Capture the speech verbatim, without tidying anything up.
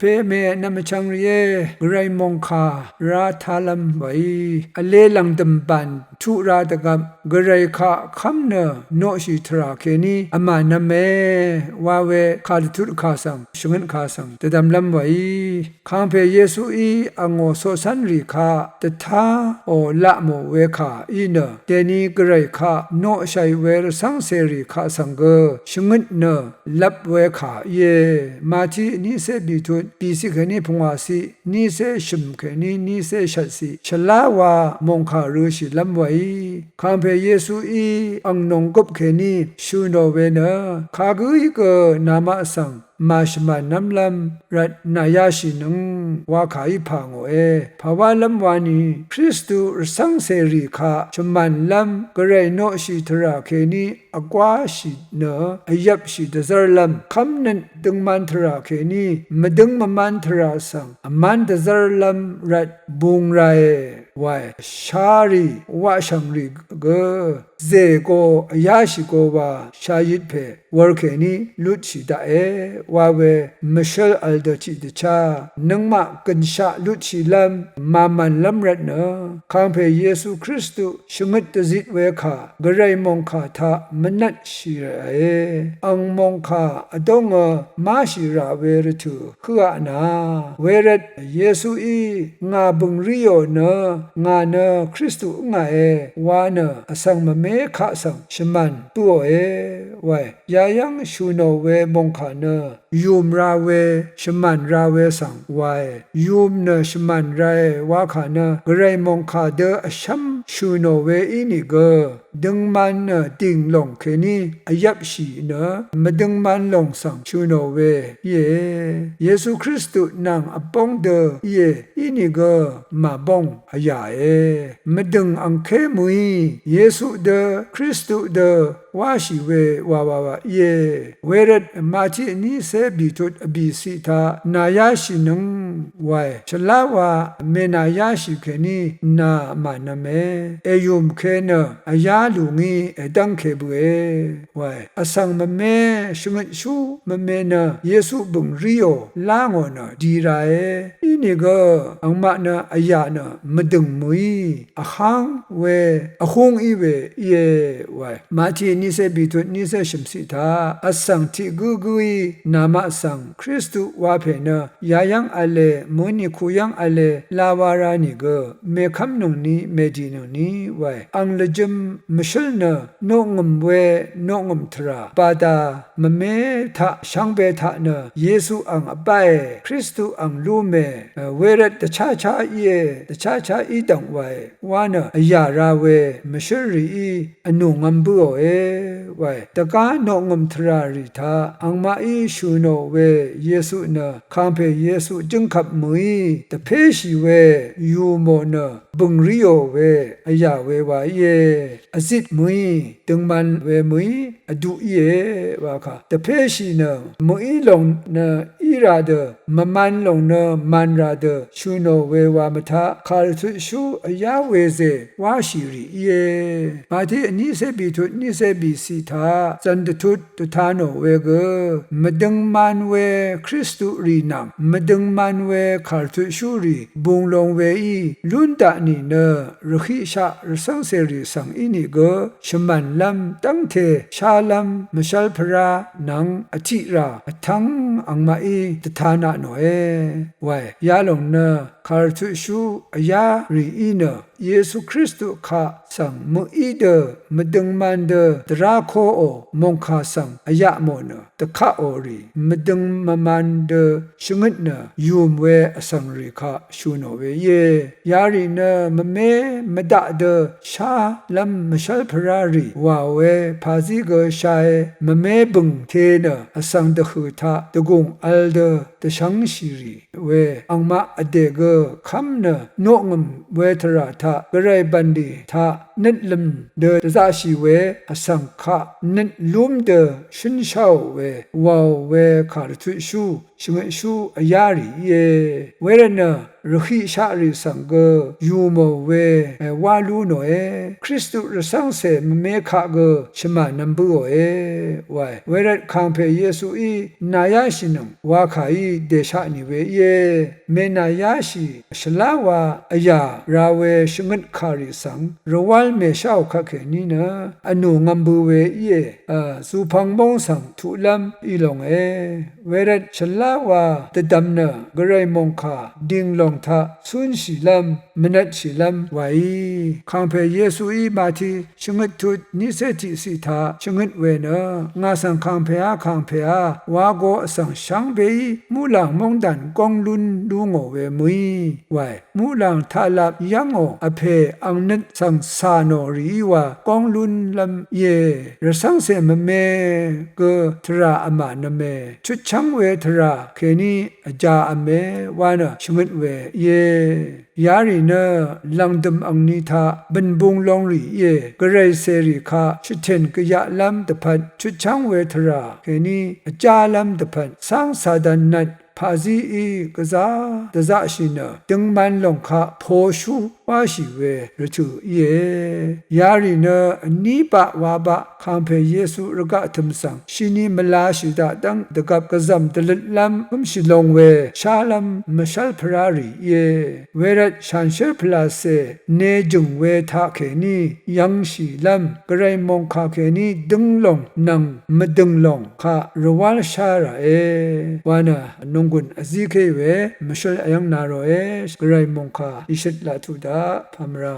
Pè mè nvmvchvng rìé, Gvray mòngkà rá tálv́m wèí, vlē lv̀ngdø̀m bàn tuq rá dvgvp, Gvray kaq kv́m nø noqshì tvrà kèní vmànv̄me wa we kàdvtut kà svng, shvngøt kà svng dvdvmlv́m wèí, Kàngpè Yesuí angò coqcv́nrì kaq dvtáò laq mò we kà í nø, dèni Gvray kaq noqshàì we rvcv́ngcèrì kaq svng gø shvngøt nø lvp we kà íe. Mati vnícé bìtut bìciq kèní pungwàciq, vnícé shø̀m kèní vnícé shvtciq, shvlá wa mòngkà rø̄shìlv́m wèí, Kàngpè Yesuí ang nònggøp kèní shø̀ nò we nø, kagǿí gø namaq svng màshvmànv́mlv́m rvt nàyáshìnøng wa kàí pà ngòe. Pàwálv́m wani, Kristu rvcv́ngcèrì kaq shvmànlv́m, Gvray noqshì tvrà kèní vgwáshì nø vyvpshì dvzv́rlv́m, kv́mnøt døngman tvrà kèní mvdøng mvman tvrà svng vmán dvzv́rlv́m rvt bung rae wae. Sharì waqshv̀ngrì gø zè go vyáshì go wa shayit pè wur kèní lutshì daqe wa we mvshøl vl dø tiqdvchá nøngmaq gø̀nshaq lutshìlv́m màmv̀nlv́m rvt nø, Kàngpè Yesu Kristu shvngøt dvzit we kà Gvray mòngkà taq mvnvtshì ràe. Ang mòngkà vdóngø máshì rà we rvtø̀ høq nà, wervt Yesuí ngà bø̀ng ríò nø ngà nø Kristu ǿngàe wa nø vsvng mvmé kaq svng shvmàn bǿòe wae. Yayv́ng shø̀ nò we mòngkà nø yùm ra we, shvmàn ra we svng wae. Yùm nø shvmàn rae wa kà nø Gvray mòngkà dø vshv́m shø̀ nò we ínìgø, døngman nø dìng lòng kèní vyvpshì nø mvdøngman lòng svng shø̀ nò we íe. Yesu Kristu nvng vbóng dø íe, ínìgø màbóng vyàe. Mvdø̀ng angké mø̀í Yesu dø, Kristu dø wáshì we wawawa íe. Wervt Mati vnícé bìtut vbìciq taq nàyáshìnøng wae. Shvlá wa mènàyáshì kèní nà mànvme. Èyùm ke nø vyá lù ngí èdv́ngke bøe wae. Vsvng mvme shvngøtshú mvme nø Yesu bø̀ng ríò lá ngò nø di rae. Ínìgø angmaq nø vyà nø mvdø̀ng mø̀í vháng we, vhúng í we íe wae. Mati vnícé bìtut vnícé shø̀mciq taq vsvng tiq gǿgǿí namaq svng Kristu wa pè nø yayv́ng v̄le, mø̀í nìku yv́ng v̄le, lawa ra nìgø, mèkv́mnøngni, mèdìnøngni wae. Ang lvjø̄m mvshǿl nø, noqngø̀m we, noqngø̀m tvrà, bàdà, mvme taq, shvngbe taq nø, Yesu ang vbáe, Kristu ang lúme, wervt dvcháchá íe, dvcháchá í dv̀ng wae, wa nø vyà ra we mvshǿl rìí vnùngvm bǿòe wae. Dvgá noqngø̀m tvrà rì taq angmaqí shø̀ nò we Yesu nø, Kàngpè Yesu jǿngkvp mø̀í, dvpéshì we yù mò nø, bø̀ng ríò we, vyà we wa íe. Vzit mø̀í, døngman we mø̀í, vduq íe wa kà. Dvpéshì nø, mø̀í lòng nø í ra dø, mvman lòng nø man ra dø, shø̀ nò we wa mvtaq, kàrvtutshú vyá wezè, wáshì rì íe. Mati vnícé bìtut vnícé bìciq taq, zv̀n dvtut dvta nò we gø, mvdøngman we Kristu rì nvng, mvdøngman we kàrvtutshú rì, bung long weí, lún daq nìnø, rvhiqshaq rvcv́ngcèrì svng ínìgø, shvmv̀nlv́m, dv́ngte, shálv́m, mvshv́lpvrá, nvng, vtiqrà, vtv́ng angmaqí, dvta na nòe, wae, yalòng nø, kàrvtutshú, vyá rì í nø, Yesu Kristu kaq svng mø̀í dø, mvdøngman dø, dvrá kóò, mòngkà svng vyaq mò nø, dvkaqò rì, mvdøng mvman dø, shvngøt nø, yùm we vsvng rì kaq, shø̀ nò we íe. Yarì nø, mvmé, mvdaq dø, shálv́m mvshv́lpvrá rì, wà we, pàzí gø shae, mvmé bø̀ng te nø, vsvng dvhø̀ taq, dvgùng vl dø, dvshv́ngshì rì. We angmaq vdè gø kv́m nø noqngø̀m we tvrà taq gvray bv̀nlì taq nøt lø̀m dø dvzaqshì we vsvng kaq nøt lúm dø shǿnsháò we wàò we kà rvtutshú shvngøtshú vyá rì íe. Wervtnø rvhiqshaq rì svng gø yùmò we wá lú nòe. Kristu rvcv́ngcè mvme kaq gø shvmà nvm bǿòe wae. Wervt kàngpè Yesuí nàyáshìnøng wakàí dèsha nì we íe. Mènàyáshì shvlá wa vyà ra we shvngøt kàrì svng rvwál mèsháò kakèní nø vnù ngvm bø we íe. Zùpvng móng svng tuqlv́m í longe. Wervt shvlá wa dvdvm nø gvray mòngkà dìng lòng taq cúnshìlv́m mvnvtshìlv́m wàí. Kàngpè Yesuí Mati shvngøt tut niqcé tiqciq taq shvngøt we nø ngà svng kàngpèá kàngpèá wa go vsvng shvngbeí muqlàng móngdàn góng lún lú ngò we mø̀í wae. Muqlàng taqlap yv́ngò vpè ang nøt svng cà nò rìí wa góng lúnlv́m íe. Rvcv́ngcè mvme gø tvrà vmà nvme chutchv́ng we tvrà kèní vjā vme wa nø shvngøt we íe. Yarì nø lv̀ngdø̀m angni taq bø̀nbung long rì íe. Gvray cèrì kaq shvtèn gvyaqlv́m dvpvt chutchv́ng we tvrà kèní vjálv́m dvpvt cáng Satan nvt paqzíí gvzá dvzaqshì nø døngman lòng kaq poshú wáshì we rvtø̀ íe. Yarì nø vní baq wa baq kàngpè Yesu rvgaq tø̀m svng shini mvlashì daqdv́ng dvgvp gvzv̀m dvløtlv́m hǿmshì long we shálv́m mvshv́l pvrá rì íe. Wervt shànshér pvlàcè nejø̀ng we taqkèní yv̄ngshìlv́m gvray mòngkà kèní døng lòng nvng mvdø̀ng lòng kaq rvwál shá ràe wa nø nònggùn vzíké we mvshǿl vyv́ng na ròe. Gvray mòngkà ìshøt laq tuq daq pàmvrà